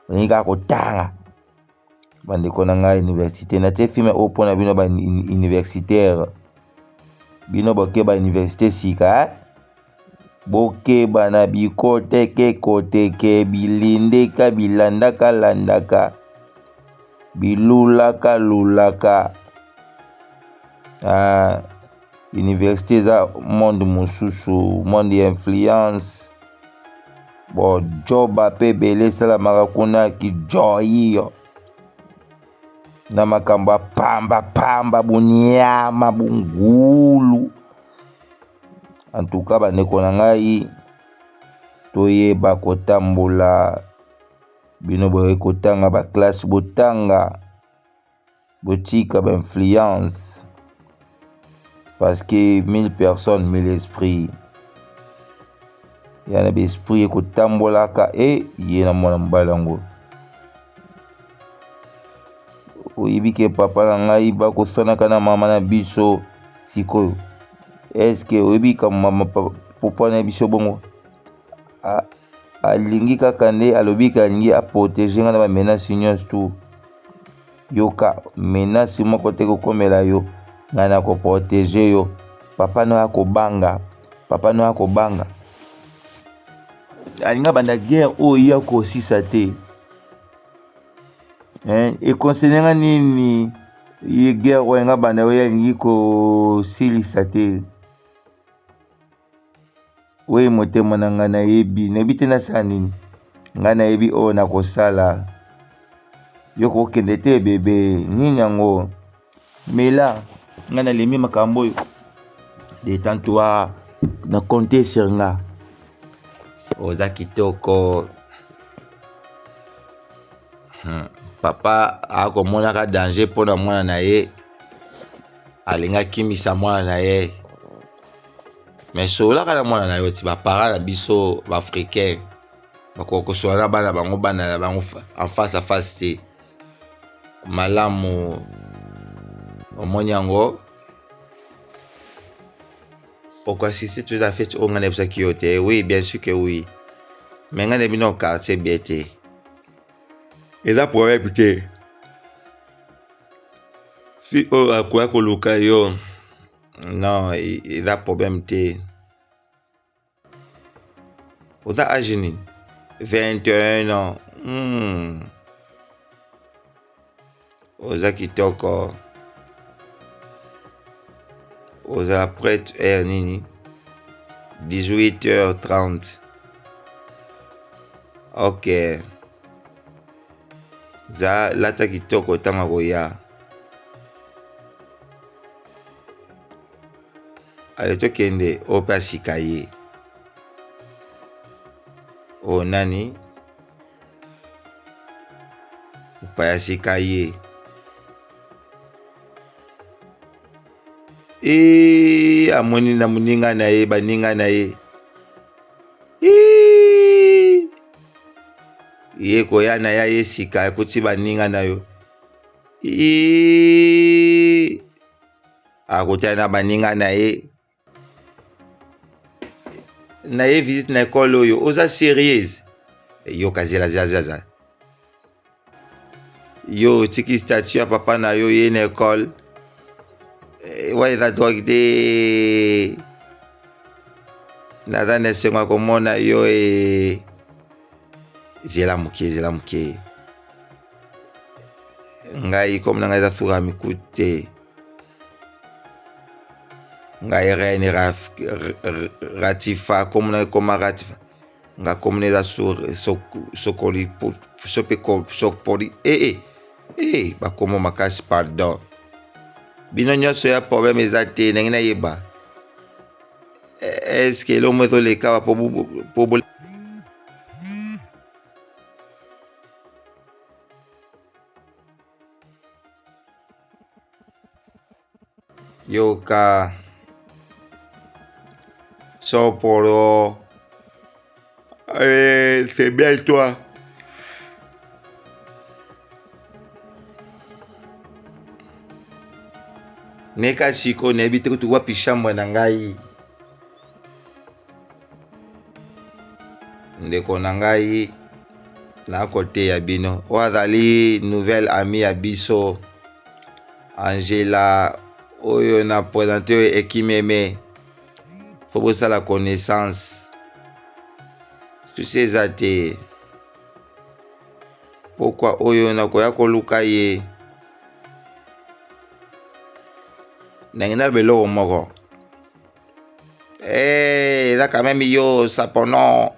olingi kaka kotanga. Bandeko na ngai université, natie film oyo mpona bino ba universitaire, bino boke ba université sika, eh? Bokeba na bikoteke koteke, bilendeka bilandaka landaka, bilulaka lulaka. Ah, université eza monde mosusu, monde ya influence. Bojoba mpe ebele esalamaka kuna, kijoyiyo na makambo ya pamba pamba, boniama bongulu. En tout cas bandeko na ngai, toyeba kotambola. Bino boye kotanga ba classe, botanga, botika ba influence, parce que 1000 personnes 1000 esprits. Ya na ba esprit ekotambolaka e ye na mwana mobali yango. Oyebi ke papa na ngai bakoswanaka na mama na biso sikoyo. Eske oyebi ka mama papa na biso bongo alingi kaka nde alobi ke alingi aprotege ngai na ba menace nyonso tu. Yoka, menace moko te kokomela yo, ngai nakoprotege yo. Papa no akobanga, papa no akobanga. Alinga banda guerre oyo ye akosisa te. Hein, econcerne nga nini ye guerre oyo alinga banda oyo alingi kosilisa te? Oye motema na ngai nayebi, nayebi te nasala nini. Ngai nayebi oyo nakosala. Yo kokende te bebe, nini yango? Mela, ngai nalembi makambo oyo. Détends-toi, na compter sur nga. Oza kitoko. Papa akomonaka danger mpona mwana na ye, alingi akimisa mwana na ye. Mais sololaka na mwana na yo ti ba parents na biso ba africain bakoka kosola na bana bango, bana na bango en face à face te. Malamu omoni yango okoassiste tout à fait oyo ngai nayebisaki yo te. Oui, bien sûr que oui, mais ngai nayebi na quartier bien te, eza problème te. Fi oyo akoya koluka yo, non, eza problème te. Oza age nini? 21 ans. Oza kitoko. Oza prête heure nini? 18h30. Ok. Za lata kitoko ntango akoya. Ale tokende oyo mpe asika ye. Oyo nani? Mopaya sika ye. E amoni na moninga na ye, baninga na ye. E ye koya na ya ye sika akuti baninga na yo. E akutana na baninga na ye. Na ye visite na ekole oyo, oza sérieuse? Yoka, zela zela zela zela. Yo otiki statut ya papa na yo ye na ekole. Wa eza drogue te. Naza na esengo ya komona yo e. Zela moke, zela moke. Ngai comme na ngai eza suka miku te. Ngai reine Ratifa, comme na ekoma Ratifa. Nga comme na eza sokoli sope sokpoli. Eh eh eh bakomo makasi pardon. Bino nyonso ya problème eza te ndenge nayeba. Est-ce que eloko moko ezoleka awa po bo yoka sopolo eh, c'est bien toi. Neka sikoyo nayebi te kutu wapi chambre na ngai. Ndeko na ngai nakoteya bino oyo azali nouvelle amie ya biso Angela oyo na presente oyo ekimeme fo bosala connaissance susi eza te pokwa oyo nakoya koluka ye ndenge na beloko moko eh, eza quand même yo sapono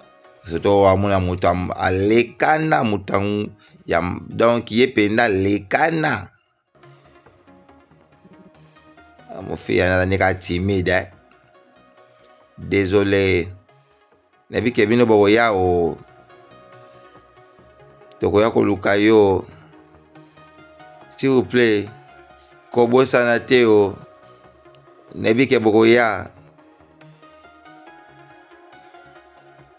surtout amona moto alekana moto ya donc ye mpenza alekana mofiya nazali kaka timide eh? Désolé nayebi ke bino bokoya o tokoya koluka yo s'il vous plaît kobosana te o nayebi ke bokoya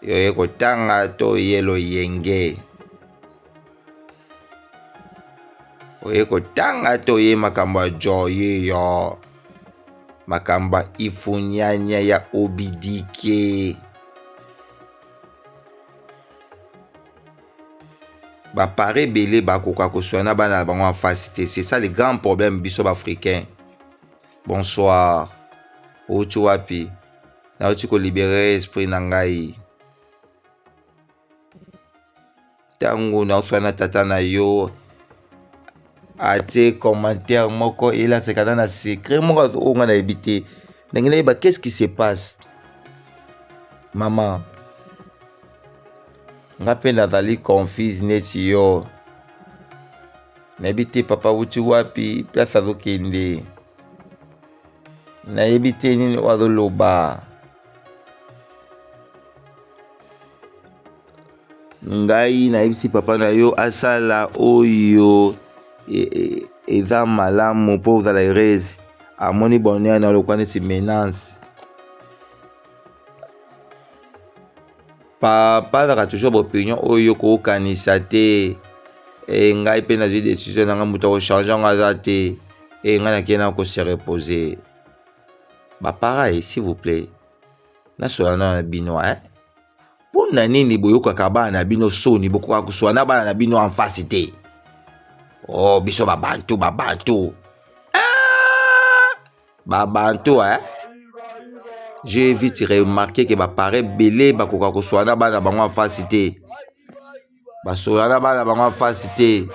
yo ye kotanga to ye loyenge oye kotanga to ye makambo ya joye yo makambo ya ifunyanya ya obidike bapare ebele bakoka koswana bana na bango en face te. C'est ça le grand problème biso baafricain. Bonsoir, outi wapi? Nauti kolibere esprit na ngai ntango naoswana tata na yo atie commentaire moko elasaka aza na secret moko oyo ngai nayebi te ndenge nayeba qu'est-ce qui se passe. Mama nga mpe nazali confuse neti yo nayebi te papa wuti wapi place azokende nayebi te nini oyo azoloba ngai nayebisi papa na yo asala oyo eza malamu mpo ozala heureuse amoni bonheur na lokwa neti menace papa azalaka toujours baopinion oyo kokanisa te e ngai mpe nazwi décision na ngai moto akochange yango aza te e ngai nakei na kose reposer bapareil s'il vous plaît nasola na bino eh? Mpo na nini boyokaka bana na bino soni? Bokoka koswa na bana na bino en face te. Oh, biso babantu babantu ah! Babantu eh? J'ai vite remarqué que bapare ebele bakoka koswa na bana bango en face te, basola na bana bango en face te.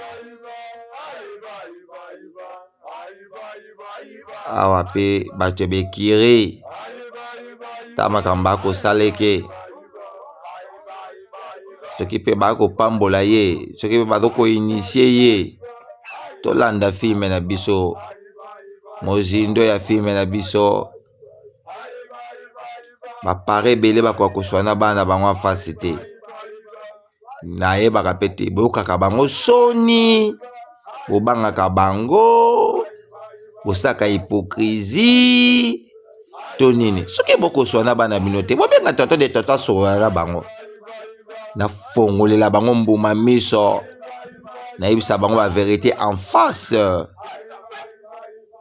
Awa mpe bato ya bekiri ta makambo akosaleke soki mpe bakopambola ye soki mpe bazokoinisie ye. Tolanda filme na biso, mozindo ya filme na biso. Bapare ebele bakoka koswa na bana bango en face te. Nayebaka mpe te boyokaka bango soni, bobangaka bango, bosalaka hypocrisie to nini? Soki bokoswa na bana bino te, bobenga tonton de tonton asokola na bango, nafongolela bango mbuma miso, nayebisa bango ba verite en face.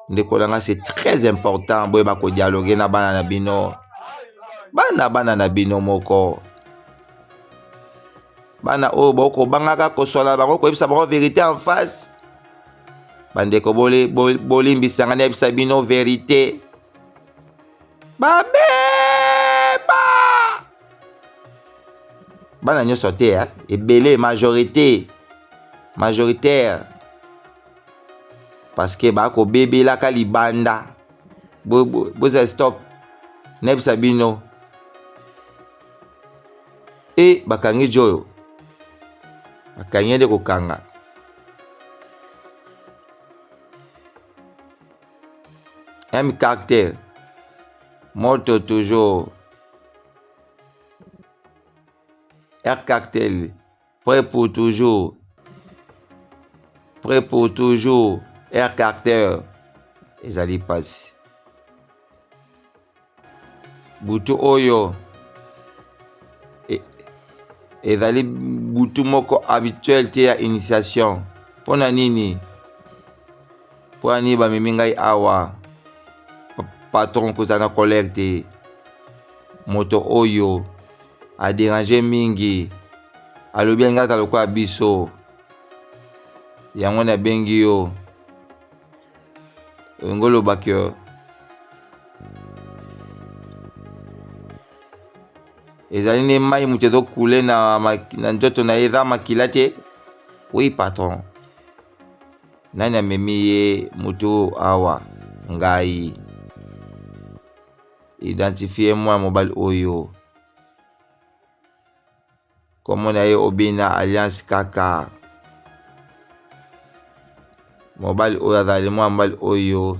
Ndeko na nga, c'est très important boyeba kodialogue na bana na bino, bana bana na bino moko, bana oyo bokobangaka koswala bango, koyebisa bango verite en face. Bandeko bolimbisa ngai nayebisa bino verite babeba. Bana nyonso te, eh? Ebele, majorité, majoritaire. Parce que bakobebelaka libanda. Bozala stop. Nayebisa bino. E bakangi joyo. Bakangi nde kokanga. M caractère. Moto toujours. R caractère. Prêt pour toujours. Prêt pour toujours. R caractère. Ezali pasi. Butu oyo e, ezali butu moko habituel te ya initiation. Mpo na nini? Mpo na nini bamemi ngai awa? Patron kozala na colère te. Moto oyo aderange mingi, alobi alingi azala lokola biso. Yango nabengi yo. Olingi oloba ke ezali nde mai moto ezokule na, na nzoto na ye eza makila te? Oui patron. Nani amemi ye moto awa? Ngai. Identifie mwana mobali oyo. Kombo na ye Obina Alliance kaka. Mobali oyo azali mwana mobali oyo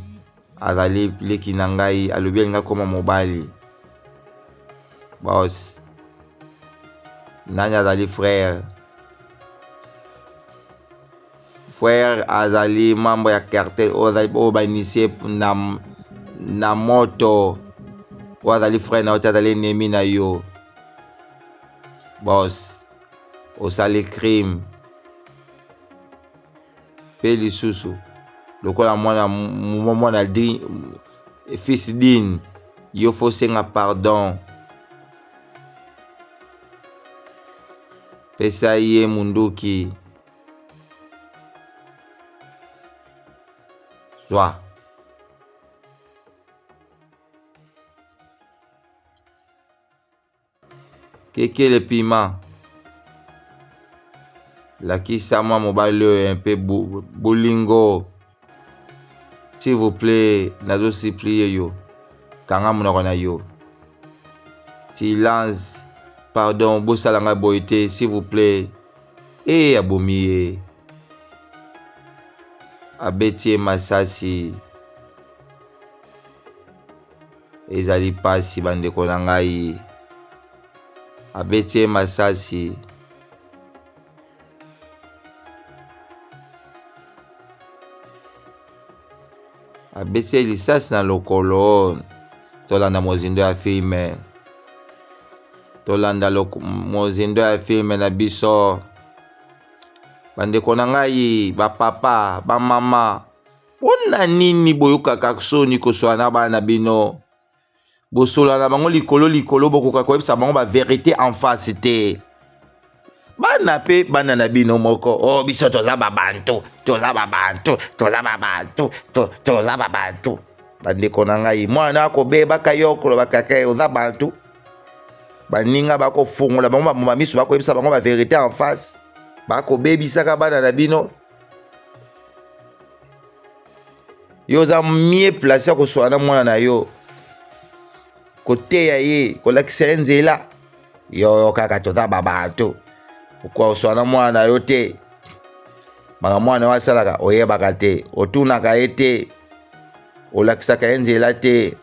azali leki na ngai alobi alingi akoma mobali. Boss. Nani azali frère? Frère azali membre ya cartel oyo azali oyo ba initie na, na moto oyo azali frère na yo te azali ennemi na yo. Boss, osali crime mpe lisusu lokola mwana mwana fils digne yo fo senga pardon. Pesa ye munduki. Zwa. Kekele pima. Lakisa mwa mobali oyo mpe bolingo. S'il vous plaît, nazo supplier yo. Kanga monoko na yo. Silence. Pardon, bosala ngai boye te, s'il vous plaît. Eh, abomi ye. Abeti ye masasi. Ezali pasi bandeko na ngai. Abeti ye masasi. Abeti ye lisasi na lokolo. Tolanda mozindo ya filme. Tolanda mozindo ya filme na biso. Bandeko na ngai, ba papa, ba mama, mpo na nini boyokaka soni koswana na bana na bino? Bosola na bango likolo likolo, bokoka koyebisa bango ba verite en face te. Bana pe bana na bino moko, oh biso toza ba bantu, toza ba bantu, toza ba bantu, toza ba bantu. Bandeko na ngai, mwana akobebaka yo kolobaka ke oza bantu. Baninga bakofongola bango bamoma miso, bakoyebisa bango ba verite en face, bakobebisaka bana na bino. Yo oza mieux placé ya koswana na mwana na yo, koteya ye, kolakisa ye nzela. Yo kaka toza ba bato, okoka koswana na mwana na yo te. Makambo mwana yo asalaka oyebaka te, otunaka ye te, olakisaka ye nzela te.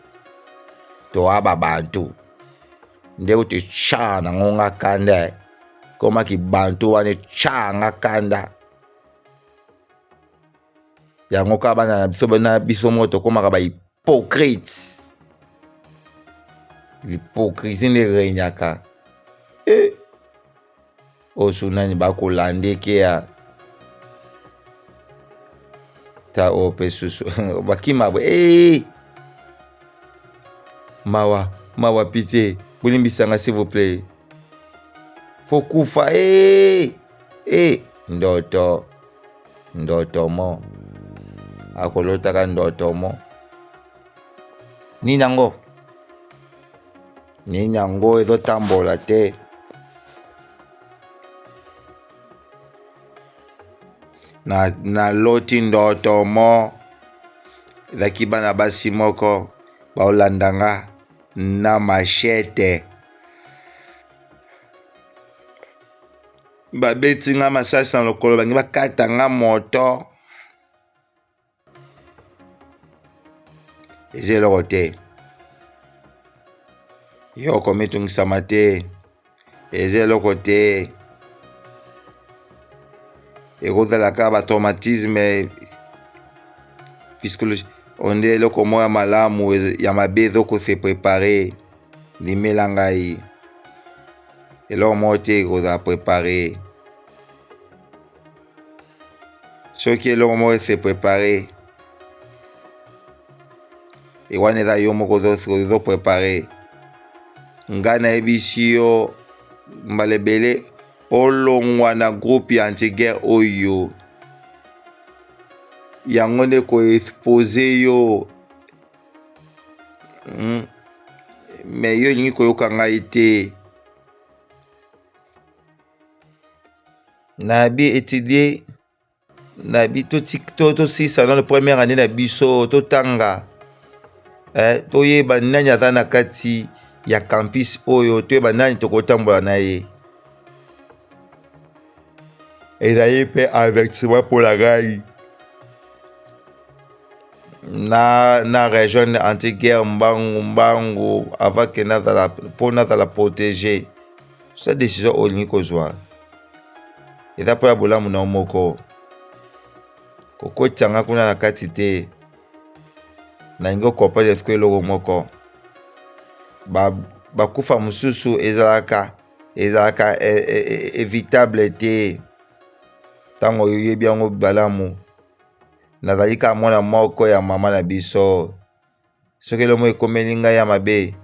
Toa ba bantu nde kuti tya na ngonga kanda, komaki bantu wana tya nga kanda. Yango kaka bana na biso, na biso moko tokomaka ba hypocrite. L'hypocrisie nde regnaka. Eh, oyo nani bakolande ke ya ta oyo mpe susu bakima boye. Eh, mawa mawa, pitié, bolimbisanga s'il vous plaît. Faut kufa. Eh, eh, ndoto ndoto mo akolotaka ndoto mo nini yango, nini yango ezotambola te. Na naloti ndoto mo ezalaki bana basi moko baolanda nga na machete babeti nga masasi na lokolo bangi bakata nga moto eza eloko te yo komitungisama te eza eloko te ekozala kaka batraumatisme psychologie onde eloko moko ya malamu ya mabe ezokose prepare ndimela ngai eloko moko te ekozala prepare soki eloko moko ese prepare ewana eza yo moko ozo prepare ngai nayebisi yo mbala ebele olongwa na groupe ya antiguerre oyo yango nde koexpose yo hmm. me yo olingi koyoka ngai te Nabi etudie na bi tosilisa nano première année na biso totanga eh, toyeba nani aza na kati ya campus oyo toyeba nani tokotambola na ye ezali mpe avertissement mpo na ngai na na rejoindre anti guerre mbangu mbangu avant ke nazala mpo nazala protege sa decision oyo olingi kozwa eza mpo ya bolamu na yo moko kokotisa nga kuna na kati te nalingi okomprendre esiko eloko moko bakufa ba mosusu ezalaka ezalaka e, e, e, evitable te ntango oyebi yango balamu nazali kaka mwana moko ya mama na biso soki eloko moko ekomeli ngai ya mabe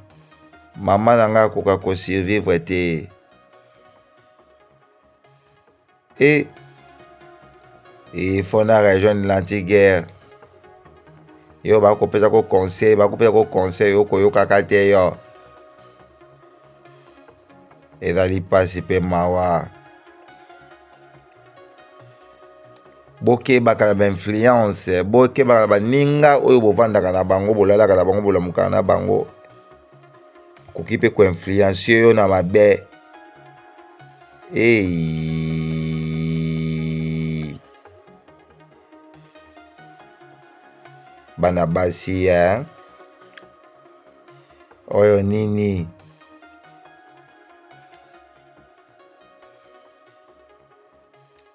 mama na ngai akoka kosurvivre te e il faut na rejoindre l'antiguerre yo bakopesa ko conseil bakopesa ko conseil okoyokaka te yo ezali mpasi mpe mawa bokebaka na bainfluence bokebaka na baninga oyo bovandaka na bango bolalaka na bango bolamukaka na bango okoki mpe koinfluence yo na mabe eyi bana basi eh? oyo nini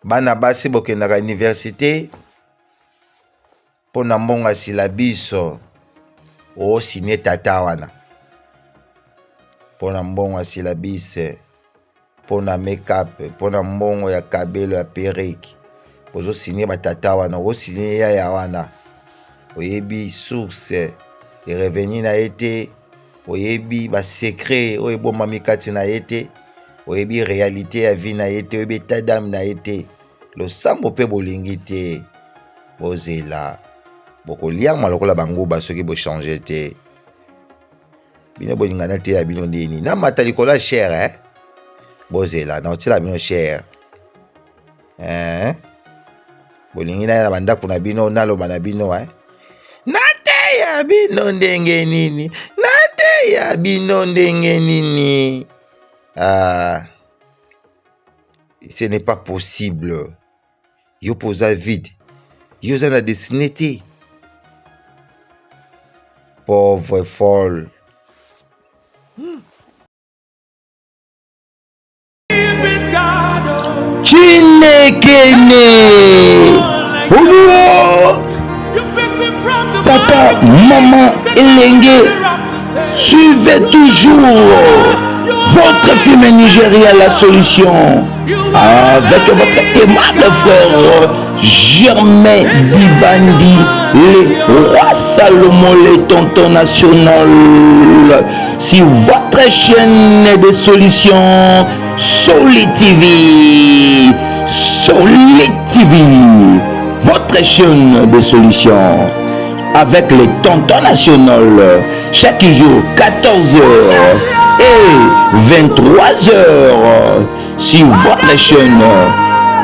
Bana basi bokendaka universite mpo na mbongo ya syllabus osigne tata wana mpo na mbongo ya syllabus mpo na makeup mpo na mbongo ya kabelo ya perruque ozosigne batata wana okosigne yaya wana oyebi source ya revenu na ye te oyebi ba secret oyo ebombami kati na ye te oyebi realite ya vie na ye te oyebi etat d'ame na ye te losambo mpe bolingi te bozela bokoliama lokola banguba soki bochange te bino bolingana te ya bino ndeni namata likolo ya chere eh? bozela naotiela bino chere eh? bolingi naya na bandako na bino naloba na bino eh? nateya bino ndenge nini nateya bino ndenge nini ah, ce n'est pas possible yo mpo oza vide yo oza na destine te pauvre folle hmm. Chinekene Oluo Papa, maman, Elenge Suivez toujours votre film nigérien La Solution avec votre aimable frère Germain Dibandi, le roi Salomon, le tonton national. Sur votre chaîne de solutions Soli TV. Soli TV, votre chaîne de solutions avec les tontons national chaque jour 14h et 23h sur votre chaîne.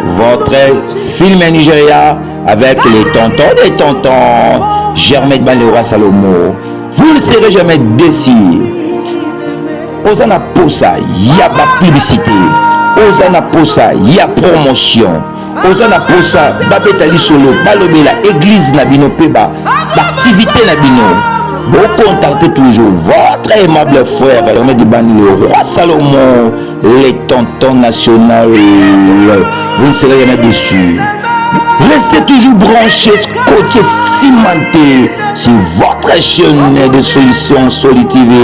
Votre film Nigeria avec les tontons des tontons, Germain Ban, le roi Salomon. Vous ne serez jamais déçus. Oza na posa ya ba publicité, oza na posa ya promotion, oza na posa babeta lisolo, balobela église na bino mpe ba activité na bino, bocontacte toujours votre aimable frère Hermé Dibani, le roi Salomon, les tontons national. Vous ne serez jamais déçus. Restez toujours branchés, scotchés, cimentés sur votre chaîne de solutions Soli TV.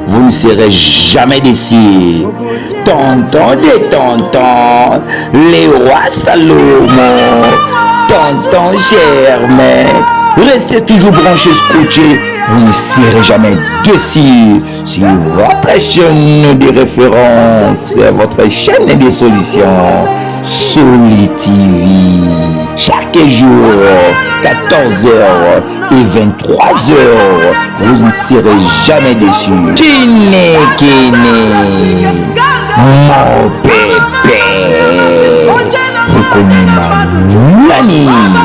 Vous ne serez jamais déçus. Tonton des tontons, les rois Salomon, tonton Germain. Restez toujours branchés, scotchés. Vous ne serez jamais déçus sur votre chaîne de référence, votre chaîne des solutions, Soli TV. Chaque jour, 14h et 23h, vous ne serez jamais déçus. Kine, kine, mon pépé, reconnu Nani.